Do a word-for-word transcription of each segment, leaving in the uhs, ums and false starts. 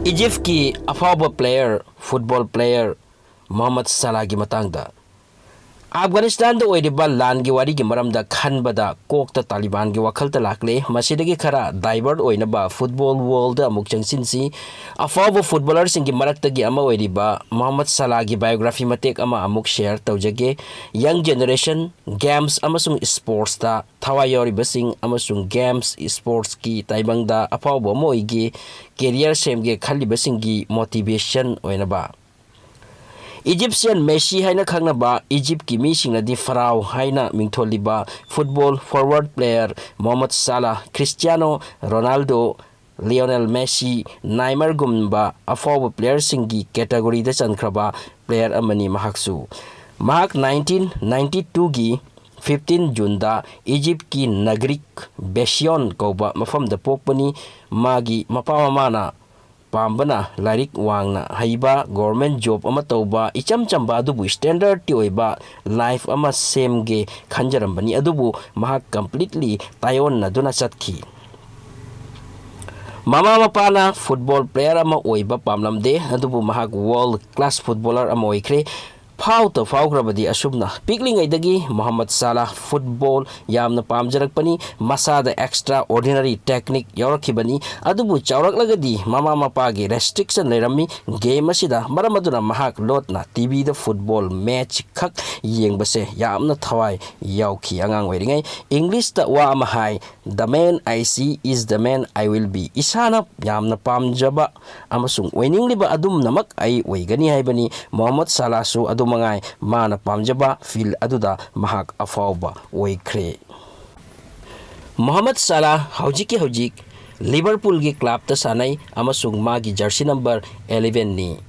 ꯏꯖꯤꯞꯀꯤ ꯑꯐꯥꯎꯕ player, football player Mohammad ꯁꯥꯂꯥꯒꯤ ꯃꯇꯥꯡꯗ꯫ ꯑꯐꯒꯥꯅꯤꯁꯇꯥꯟꯗ ꯑꯣꯏꯔꯤꯕ ꯂꯥꯟꯒꯤ ꯋꯥꯔꯤꯒꯤ ꯃꯔꯝꯗ ꯈꯟꯕꯗ ꯀꯣꯛꯇ ꯇꯥꯂꯤꯕꯥꯟꯒꯤ ꯋꯥꯈꯜꯇ ꯂꯥꯛꯂꯦ꯫ ꯃꯁꯤꯗꯒꯤ ꯈꯔ divert ꯑꯣꯏꯅꯕ football worldꯗ ꯑꯃꯨꯛ ꯆꯪꯁꯤꯟꯁꯤ꯫ ꯑꯐꯥꯎꯕ footballerꯁꯤꯡꯒꯤ ꯃꯔꯛꯇꯒꯤ ꯑꯃ ꯑꯣꯏꯔꯤꯕ ꯃꯣꯍꯝꯃꯗ ꯁꯥꯂꯥꯒꯤ biography ꯃꯇꯦꯛ ꯑꯃ ꯑꯃꯨꯛ share ꯇꯧꯖꯒꯦ꯫ Young generation, games ꯑꯃꯁꯨꯡ sportsꯇ ꯊꯋꯥꯏ ꯌꯥꯎꯔꯤꯕꯁꯤꯡ ꯑꯃꯁꯨꯡ games, sportsꯀꯤ ꯇꯥꯏꯕꯪꯗ ꯑꯐꯥꯎꯕ ꯑꯃ ꯑꯣꯏꯒꯦ, career ꯁꯦꯝꯒꯦ ꯈꯜꯂꯤꯕꯁꯤꯡꯒꯤ motivation ꯑꯣꯏꯅꯕ꯫ Egyptian Messi ꯍꯥꯏꯅ ꯈꯪꯅꯕ ꯏꯖꯤꯞꯀꯤ ꯃꯤꯁꯤꯡꯅꯗꯤ ꯐꯔꯥꯎ ꯍꯥꯏꯅ ꯃꯤꯡꯊꯣꯜꯂꯤꯕ football forward player Mohamed Salah, Cristiano Ronaldo, Lionel Messi, ꯅꯥꯏꯃꯔꯒꯨꯝꯕ ꯑꯐꯥꯎꯕ playerꯁꯤꯡꯒꯤ categoryꯗ ꯆꯟꯈ꯭ꯔꯕ player ꯑꯃꯅꯤ ꯃꯍꯥꯛꯁꯨ꯫ ꯃꯍꯥꯛ nineteen ninety twoꯒꯤ fifteen Juneꯗ ꯏꯖꯤꯞꯀꯤ ꯅꯒ꯭ꯔꯤꯛ ꯕꯦꯁꯤꯌꯣꯟ ꯀꯧꯕ ꯃꯐꯝꯗ ꯄꯣꯛꯄꯅꯤ꯫ ꯃꯥꯒꯤ ꯃꯄꯥ ꯃꯃꯥꯅ ꯄꯥꯝꯕꯅ ꯂꯥꯏꯔꯤꯛ ꯋꯥꯡꯅ ꯍꯩꯕ, government job ꯑꯃ ꯇꯧꯕ, ꯏꯆꯝ ꯆꯝꯕ ꯑꯗꯨꯕꯨ standardꯇꯤ ꯑꯣꯏꯕ life ꯑꯃ ꯁꯦꯝꯒꯦ ꯈꯟꯖꯔꯝꯕꯅꯤ, ꯑꯗꯨꯕꯨ ꯃꯍꯥꯛ completely ꯇꯥꯏꯑꯣꯟꯅꯗꯨꯅ ꯆꯠꯈꯤ꯫ ꯃꯃꯥ ꯃꯄꯥꯅ football player ꯑꯃ ꯑꯣꯏꯕ ꯄꯥꯝꯂꯝꯗꯦ, ꯑꯗꯨꯕꯨ ꯃꯍꯥꯛ world class footballer ꯑꯃ ꯑꯣꯏꯈ꯭ꯔꯦ꯫ ꯐꯥꯎꯇ ꯐꯥꯎꯈ꯭ꯔꯕꯗꯤ ꯑꯁꯨꯝꯅ ꯄꯤꯛꯂꯤꯉꯩꯗꯒꯤ ꯃꯣꯍꯝꯃꯗ ꯁꯥꯂꯥ football ꯌꯥꯝꯅ ꯄꯥꯝꯖꯔꯛꯄꯅꯤ꯫ ꯃꯁꯥꯗ extraordinary technique ꯌꯥꯎꯔꯛꯈꯤꯕꯅꯤ, ꯑꯗꯨꯕꯨ ꯆꯥꯎꯔꯛꯂꯒꯗꯤ ꯃꯃꯥ ꯃꯄꯥꯒꯤ restriction ꯂꯩꯔꯝꯃꯤ꯫ Game ꯑꯁꯤꯗ ꯃꯔꯝ ꯑꯗꯨꯅ ꯃꯍꯥꯛ ꯂꯣꯠꯅ TVꯗ football match ꯈꯛ ꯌꯦꯡꯕꯁꯦ ꯌꯥꯝꯅ ꯊꯋꯥꯏ ꯌꯥꯎꯈꯤ꯫ ꯑꯉꯥꯡ ꯑꯣꯏꯔꯤꯉꯩ Englishꯇ ꯋꯥ ꯑꯃ ꯍꯥꯏ, "The man I see is the man I will be." ꯏꯁꯥꯅ ꯌꯥꯝꯅ ꯄꯥꯝꯖꯕ ꯑꯃꯁꯨꯡ ꯑꯣꯏꯅꯤꯡꯂꯤꯕ ꯑꯗꯨꯝꯅꯃꯛ ꯑꯩ ꯑꯣꯏꯒꯅꯤ ꯍꯥꯏꯕꯅꯤ꯫ ꯃꯣꯍꯝꯃꯗ ꯁꯥꯂꯥꯁꯨ ꯑꯗꯨꯃꯉꯥꯏ, ꯃꯥꯅ ꯄꯥꯝꯖꯕ field ꯑꯗꯨꯗ ꯃꯍꯥꯛ ꯑꯐꯥꯎꯕ ꯑꯣꯏꯈ꯭ꯔꯦ꯫ ꯃꯣꯍꯝꯃꯗ ꯁꯥꯂꯥ ꯍꯧꯖꯤꯛꯀꯤ ꯍꯧꯖꯤꯛ Liverpoolꯒꯤ clubꯇ ꯁꯥꯟꯅꯩ ꯑꯃꯁꯨꯡ ꯃꯥꯒꯤ jersey number elevenꯅꯤ꯫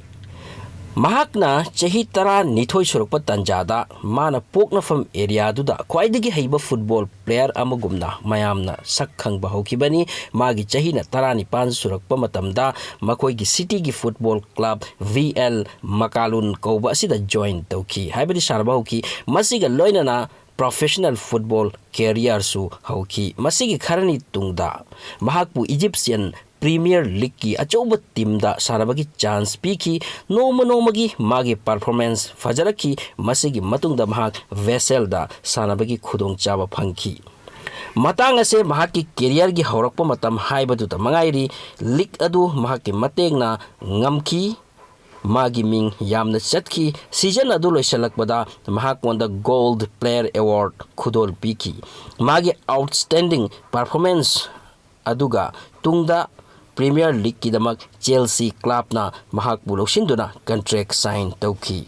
ꯃꯍꯥꯛꯅ ꯆꯍꯤ ꯇꯔꯥꯅꯤꯊꯣꯏ ꯁꯨꯔꯛꯄ ꯇꯥꯟꯖꯥꯗ ꯃꯥꯅ ꯄꯣꯛꯅꯐꯝ areaꯗꯨꯗ ꯈ꯭ꯋꯥꯏꯗꯒꯤ ꯍꯩꯕ football player ꯑꯃꯒꯨꯝꯅ ꯃꯌꯥꯝꯅ ꯁꯛ ꯈꯪꯕ ꯍꯧꯈꯤꯕꯅꯤ꯫ ꯃꯥꯒꯤ ꯆꯍꯤꯅ ꯇꯔꯥꯅꯤꯄꯥꯟ ꯁꯨꯔꯛꯄ ꯃꯇꯝꯗ ꯃꯈꯣꯏꯒꯤ cityꯒꯤ football club VL Mechelen ꯀꯧꯕ ꯑꯁꯤꯗ join ꯇꯧꯈꯤ, ꯍꯥꯏꯕꯗꯤ ꯁꯥꯟꯅꯕ ꯍꯧꯈꯤ꯫ ꯃꯁꯤꯒ ꯂꯣꯏꯅꯅ professional football careerꯁꯨ ꯍꯧꯈꯤ꯫ ꯃꯁꯤꯒꯤ ꯈꯔꯅꯤ ꯇꯨꯡꯗ ꯃꯍꯥꯛꯄꯨ Egyptian ꯄ꯭ꯔꯤꯃꯤꯌꯔ ꯂꯤꯒꯀꯤ ꯑꯆꯧꯕ ꯇꯤꯝꯗ ꯁꯥꯟꯅꯕꯒꯤ ꯆꯥꯟꯁ ꯄꯤꯈꯤ꯫ ꯅꯣꯡꯃ ꯅꯣꯡꯃꯒꯤ ꯃꯥꯒꯤ ꯄꯔꯐꯣꯔꯃꯦꯟꯁ ꯐꯖꯔꯛꯈꯤ꯫ ꯃꯁꯤꯒꯤ ꯃꯇꯨꯡꯗ ꯃꯍꯥꯛ ꯚꯦꯁꯦꯜꯗ ꯁꯥꯟꯅꯕꯒꯤ ꯈꯨꯗꯣꯡꯆꯥꯕ ꯐꯪꯈꯤ꯫ ꯃꯇꯥꯡ ꯑꯁꯦ ꯃꯍꯥꯛꯀꯤ ꯀꯦꯔꯤꯌꯔꯒꯤ ꯍꯧꯔꯛꯄ ꯃꯇꯝ ꯍꯥꯏꯕꯗꯨꯗ ꯃꯉꯥꯏꯔꯤ꯫ ꯂꯤꯒ ꯑꯗꯨ ꯃꯍꯥꯛꯀꯤ ꯃꯇꯦꯡꯅ ꯉꯝꯈꯤ꯫ ꯃꯥꯒꯤ ꯃꯤꯡ ꯌꯥꯝꯅ ꯆꯠꯈꯤ꯫ ꯁꯤꯖꯟ ꯑꯗꯨ ꯂꯣꯏꯁꯤꯜꯂꯛꯄꯗ ꯃꯍꯥꯛꯉꯣꯟꯗ ꯒꯣꯜꯗ ꯄ꯭ꯂꯦꯌꯔ ꯑꯦꯋꯥꯔꯗ ꯈꯨꯗꯣꯜ ꯄꯤꯈꯤ꯫ ꯃꯥꯒꯤ ꯑꯥꯎꯠꯁ꯭ꯇꯦꯟꯗꯤꯡ ꯄꯔꯐꯣꯔꯃꯦꯟꯁ ꯑꯗꯨꯒ ꯇꯨꯡꯗ ꯄ꯭ꯔꯤꯃꯤꯌꯔ ꯂꯤꯒꯀꯤꯗꯃꯛ ꯆꯦꯜꯁꯤ ꯀ꯭ꯂꯕꯅ ꯃꯍꯥꯛꯄꯨ ꯂꯧꯁꯤꯟꯗꯨꯅ ꯀꯟꯇ꯭ꯔꯦꯛ ꯁꯥꯏꯟ ꯇꯧꯈꯤ꯫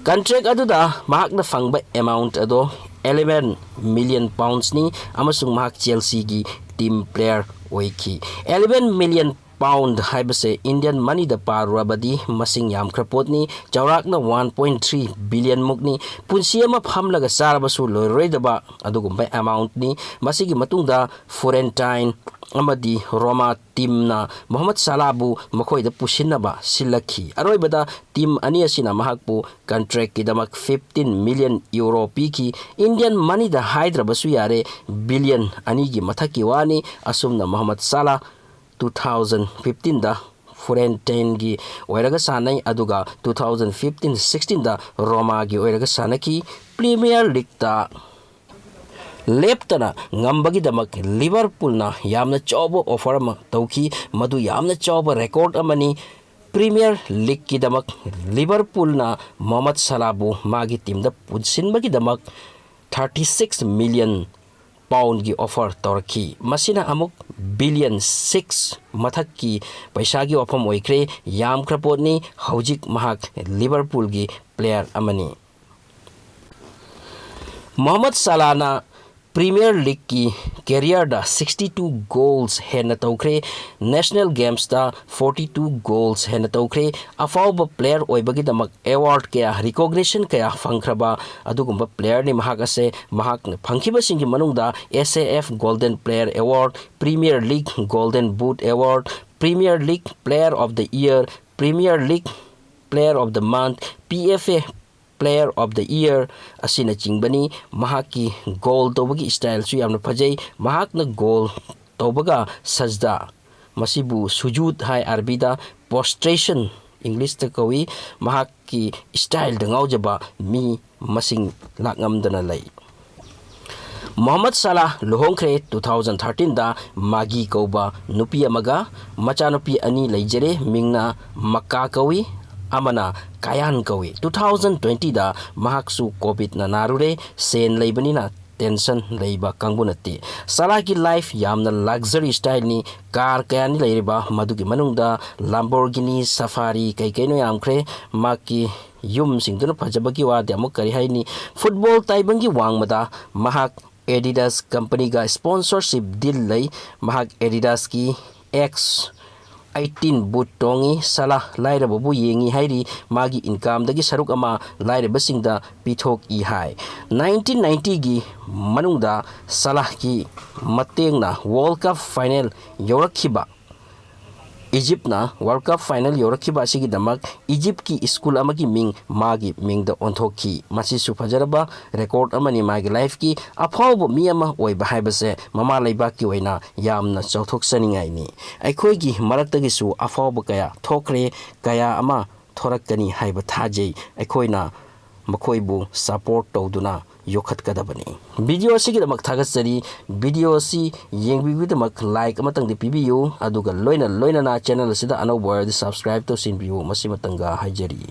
ꯀꯟꯇ꯭ꯔꯦꯛ ꯑꯗꯨꯗ ꯃꯍꯥꯛꯅ ꯐꯪꯕ ꯑꯦꯃꯥꯎꯟꯠ ꯑꯗꯣ eleven million poundsꯅꯤ ꯑꯃꯁꯨꯡ ꯃꯍꯥꯛ ꯆꯦꯜꯁꯤꯒꯤ ꯇꯤꯝ ꯄ꯭ꯂꯦꯌꯔ ꯑꯣꯏꯈꯤ꯫ Eleven million pound ꯍꯥꯏꯕꯁꯦ ꯏꯟꯗꯤꯌꯟ ꯃꯅꯤꯗ ꯄꯥꯔꯨꯔꯕꯗꯤ ꯃꯁꯤꯡ ꯌꯥꯝꯈ꯭ꯔ ꯄꯣꯠꯅꯤ꯫ ꯆꯥꯎꯔꯥꯛꯅ one point three billion ꯃꯨꯛꯅꯤ꯫ ꯄꯨꯟꯁꯤ ꯑꯃ ꯐꯝꯂꯒ ꯆꯥꯔꯕꯁꯨ ꯂꯣꯏꯔꯔꯣꯏꯗꯕ ꯑꯗꯨꯒꯨꯝꯕ ꯑꯦꯃꯥꯎꯟꯠꯅꯤ꯫ ꯃꯁꯤꯒꯤ ꯃꯇꯨꯡꯗ ꯐ꯭ꯂꯣꯔꯦꯟꯇꯥꯏꯟ ꯑꯃꯗꯤ ꯔꯣꯃꯥ ꯇꯤꯝꯅ ꯃꯣꯍꯝꯃꯗ ꯁꯥꯂꯥꯕꯨ ꯃꯈꯣꯏꯗ ꯄꯨꯁꯤꯟꯅꯕ ꯁꯤꯜꯂꯛꯈꯤ꯫ ꯑꯔꯣꯏꯕꯗ ꯇꯤꯝ ꯑꯅꯤ ꯑꯁꯤꯅ ꯃꯍꯥꯛꯄꯨ ꯀꯟꯇ꯭ꯔꯦꯛꯀꯤꯗꯃꯛ fifteen million euro ꯄꯤꯈꯤ꯫ ꯏꯟꯗꯤꯌꯟ ꯃꯅꯤꯗ ꯍꯥꯏꯗ꯭ꯔꯕꯁꯨ ꯌꯥꯔꯦ, ꯕꯤꯂꯤꯌꯟ ꯑꯅꯤꯒꯤ ꯃꯊꯛꯀꯤ ꯋꯥꯅꯤ꯫ ꯑꯁꯨꯝꯅ ꯃꯣꯍꯝꯃꯗ ꯁꯥꯂꯥ two thousand fifteenꯗ ꯐ꯭ꯂꯣꯔꯦꯟꯇꯥꯏꯟꯒꯤ ꯑꯣꯏꯔꯒ ꯁꯥꯟꯅꯩ, ꯑꯗꯨꯒ two thousand fifteen sixteenꯗ ꯔꯣꯃꯥꯒꯤ ꯑꯣꯏꯔꯒ ꯁꯥꯟꯅꯈꯤ꯫ ꯄ꯭ꯔꯤꯃꯤꯌꯔ ꯂꯤꯒꯇ ꯂꯦꯞꯇꯅ ꯉꯝꯕꯒꯤꯗꯃꯛ ꯂꯤꯚꯔꯄꯨꯜꯅ ꯌꯥꯝꯅ ꯆꯥꯎꯕ ꯑꯣꯐꯔ ꯑꯃ ꯇꯧꯈꯤ꯫ ꯃꯗꯨ ꯌꯥꯝꯅ ꯆꯥꯎꯕ ꯔꯦꯀꯣꯔꯗ ꯑꯃꯅꯤ꯫ ꯄ꯭ꯔꯤꯃꯤꯌꯔ ꯂꯤꯒꯀꯤꯗꯃꯛ ꯂꯤꯚꯔꯄꯨꯜꯅ ꯃꯣꯍꯝꯃꯗ ꯁꯥꯂꯥꯕꯨ ꯃꯥꯒꯤ ꯇꯤꯝꯗ ꯄꯨꯟꯁꯤꯟꯕꯒꯤꯗꯃꯛ thirty six million poundꯒꯤ ꯑꯣꯐꯔ ꯇꯧꯔꯛꯈꯤ꯫ ꯃꯁꯤꯅ ꯑꯃꯨꯛ ꯕꯤꯂꯤꯌꯟ six ꯃꯊꯛꯀꯤ ꯄꯩꯁꯥꯒꯤ ꯋꯥꯐꯝ ꯑꯣꯏꯈ꯭ꯔꯦ꯫ ꯌꯥꯝꯈ꯭ꯔ ꯄꯣꯠꯅꯤ꯫ ꯍꯧꯖꯤꯛ ꯃꯍꯥꯛ ꯂꯤꯚꯔꯄꯨꯜꯒꯤ ꯄ꯭ꯂꯦꯌꯔ ꯑꯃꯅꯤ꯫ ꯃꯣꯍꯝꯃꯗ ꯁꯥꯂꯥꯅ ꯄ꯭ꯔꯤꯃꯤꯌꯔ ꯂꯤꯒꯀꯤ ꯀꯦꯔꯤꯌꯔꯗ sixty two ꯒꯣꯜꯁ ꯍꯦꯟꯅ ꯇꯧꯈ꯭ꯔꯦ꯫ ꯅꯦꯁꯅꯦꯜ ꯒꯦꯝꯁꯇ forty two ꯒꯣꯜꯁ ꯍꯦꯟꯅ ꯇꯧꯈ꯭ꯔꯦ꯫ ꯑꯐꯥꯎꯕ ꯄ꯭ꯂꯦꯌꯔ ꯑꯣꯏꯕꯒꯤꯗꯃꯛ ꯑꯦꯋꯥꯔꯗ ꯀꯌꯥ, ꯔꯤꯀꯣꯒꯅꯤꯁꯟ ꯀꯌꯥ ꯐꯪꯈ꯭ꯔꯕ ꯑꯗꯨꯒꯨꯝꯕ ꯄ꯭ꯂꯦꯌꯔꯅꯤ ꯃꯍꯥꯛ ꯑꯁꯦ꯫ ꯃꯍꯥꯛꯅ ꯐꯪꯈꯤꯕꯁꯤꯡꯒꯤ ꯃꯅꯨꯡꯗ S A F Golden Player Award, Premier League Golden Boot Award, Premier League Player of the Year, Premier League Player of the Month, P F A Player of the Year ꯑꯁꯤꯅꯆꯤꯡꯕꯅꯤ꯫ ꯃꯍꯥꯛꯀꯤ goal ꯇꯧꯕꯒꯤ ꯁ꯭ꯇꯥꯏꯜꯁꯨ ꯌꯥꯝꯅ ꯐꯖꯩ꯫ ꯃꯍꯥꯛꯅ goal ꯇꯧꯕꯒ ꯁꯖꯗꯥ, ꯃꯁꯤꯕꯨ ꯁꯨꯖꯨꯗ ꯍꯥꯏ ꯑꯔꯕꯤꯗ, ꯄꯣꯁꯇ꯭ꯔꯦꯁꯟ ꯏꯪꯂꯤꯁꯇ ꯀꯧꯏ, ꯃꯍꯥꯛꯀꯤ ꯁ꯭ꯇꯥꯏꯜꯗ ꯉꯥꯎꯖꯕ ꯃꯤ ꯃꯁꯤꯡ ꯂꯥꯛꯉꯝꯗꯅ ꯂꯩ꯫ ꯃꯣꯍꯝꯃꯗ ꯁꯂꯥ ꯂꯨꯍꯣꯡꯈ꯭ꯔꯦ꯫ Two thousand thirteenꯗ ꯃꯥꯒꯤ ꯀꯧꯕ ꯅꯨꯄꯤ ꯑꯃꯒ ꯃꯆꯥꯅꯨꯄꯤ ꯑꯅꯤ ꯂꯩꯖꯔꯦ꯫ ꯃꯤꯡꯅ ꯃꯛꯀꯥ ꯀꯧꯏ, ꯑꯃꯅ ꯀꯌꯥꯟ ꯀꯧꯏ꯫ Two thousand twentyꯗ ꯃꯍꯥꯛꯁꯨ ꯀꯣꯚꯤꯗꯅ ꯅꯥꯔꯨꯔꯦ꯫ ꯁꯦꯟ ꯂꯩꯕꯅꯤꯅ ꯇꯦꯟꯁꯟ ꯂꯩꯕ ꯀꯥꯡꯕꯨ ꯅꯠꯇꯦ꯫ ꯁꯂꯥꯒꯤ ꯂꯥꯏꯐ ꯌꯥꯝꯅ ꯂꯛꯖꯔꯤ ꯁ꯭ꯇꯥꯏꯜꯅꯤ꯫ ꯀꯥꯔ ꯀꯌꯥꯅꯤ ꯂꯩꯔꯤꯕ, ꯃꯗꯨꯒꯤ ꯃꯅꯨꯡꯗ ꯂꯥꯝꯕꯣꯔꯒꯤꯅꯤ, ꯁꯐꯥꯔꯤ, ꯀꯩ ꯀꯩꯅꯣ ꯌꯥꯝꯈ꯭ꯔꯦ꯫ ꯃꯍꯥꯛꯀꯤ ꯌꯨꯝꯁꯤꯡꯗꯨꯅ ꯐꯖꯕꯒꯤ ꯋꯥꯗꯤ ꯑꯃꯨꯛ ꯀꯔꯤ ꯍꯥꯏꯅꯤ? ꯐꯨꯠꯕꯣꯜ ꯇꯥꯏꯕꯪꯒꯤ ꯋꯥꯡꯃꯗ ꯃꯍꯥꯛ ꯑꯦꯗꯤꯗꯥꯁ ꯀꯝꯄꯅꯤꯒ ꯁ꯭ꯄꯣꯟꯁꯔꯁꯤꯞ ꯗꯤꯜ ꯂꯩ꯫ ꯃꯍꯥꯛ ꯑꯦꯗꯤꯗꯥꯁꯀꯤ ꯑꯦꯛꯁ ꯑꯩꯠꯇꯤꯟ ꯕꯨꯠ ꯇꯣꯡꯉꯤ꯫ ꯁꯂꯥ ꯂꯥꯏꯔꯕꯕꯨ ꯌꯦꯡꯉꯤ ꯍꯥꯏꯔꯤ꯫ ꯃꯥꯒꯤ ꯏꯟꯀꯥꯝꯗꯒꯤ ꯁꯔꯨꯛ ꯑꯃ ꯂꯥꯏꯔꯕꯁꯤꯡꯗ ꯄꯤꯊꯣꯛꯏ ꯍꯥꯏ꯫ Nineteen ninety ꯒꯤ ꯃꯅꯨꯡꯗ ꯁꯂꯥꯍꯀꯤ ꯃꯇꯦꯡꯅ ꯋꯥꯔꯜ ꯀꯞ ꯐꯥꯏꯅꯦꯜ ꯌꯧꯔꯛꯈꯤꯕ, ꯏꯖꯤꯞꯅ ꯋꯥꯔꯜ ꯀꯞ ꯐꯥꯏꯅꯦꯜ ꯌꯧꯔꯛꯈꯤꯕ ꯑꯁꯤꯒꯤꯗꯃꯛ ꯏꯖꯤꯞꯀꯤ ꯁ꯭ꯀꯨꯜ ꯑꯃꯒꯤ ꯃꯤꯡ ꯃꯥꯒꯤ ꯃꯤꯡꯗ ꯑꯣꯟꯊꯣꯛꯈꯤ꯫ ꯃꯁꯤꯁꯨ ꯐꯖꯔꯕ ꯔꯦꯀꯣꯔꯗ ꯑꯃꯅꯤ꯫ ꯃꯥꯒꯤ ꯂꯥꯏꯐꯀꯤ ꯑꯐꯥꯎꯕ ꯃꯤ ꯑꯃ ꯑꯣꯏꯕ ꯍꯥꯏꯕꯁꯦ ꯃꯃꯥ ꯂꯩꯕꯥꯛꯀꯤ ꯑꯣꯏꯅ ꯌꯥꯝꯅ ꯆꯥꯎꯊꯣꯛꯆꯅꯤꯡꯉꯥꯏꯅꯤ꯫ ꯑꯩꯈꯣꯏꯒꯤ ꯃꯔꯛꯇꯒꯤꯁꯨ ꯑꯐꯥꯎꯕ ꯀꯌꯥ ꯊꯣꯛꯈ꯭ꯔꯦ, ꯀꯌꯥ ꯑꯃ ꯊꯣꯔꯛꯀꯅꯤ ꯍꯥꯏꯕ ꯊꯥꯖꯩ꯫ ꯑꯩꯈꯣꯏꯅ ꯃꯈꯣꯏꯕꯨ ꯁꯄꯣꯔꯠ ꯇꯧꯗꯨꯅ ꯌꯣꯛꯈꯠꯀꯗꯕꯅꯤ꯫ ꯚꯤꯗꯤꯑꯣ ꯑꯁꯤꯒꯤꯗꯃꯛ ꯊꯥꯒꯠꯆꯔꯤ꯫ ꯚꯤꯗꯤꯑꯣ ꯑꯁꯤ ꯌꯦꯡꯕꯤꯕꯒꯤꯗꯃꯛ ꯂꯥꯏꯛ ꯑꯃꯇꯪꯗꯤ ꯄꯤꯕꯤꯌꯨ, ꯑꯗꯨꯒ ꯂꯣꯏꯅ ꯂꯣꯏꯅꯅ ꯆꯦꯅꯦꯜ ꯑꯁꯤꯗ ꯑꯅꯧꯕ ꯑꯣꯏꯔꯗꯤ ꯁꯕꯁꯀ꯭ꯔꯥꯏꯕ ꯇꯧꯁꯤꯟꯕꯤꯌꯨ꯫ ꯃꯁꯤꯃꯇꯪꯒ ꯍꯥꯏꯖꯔꯤ꯫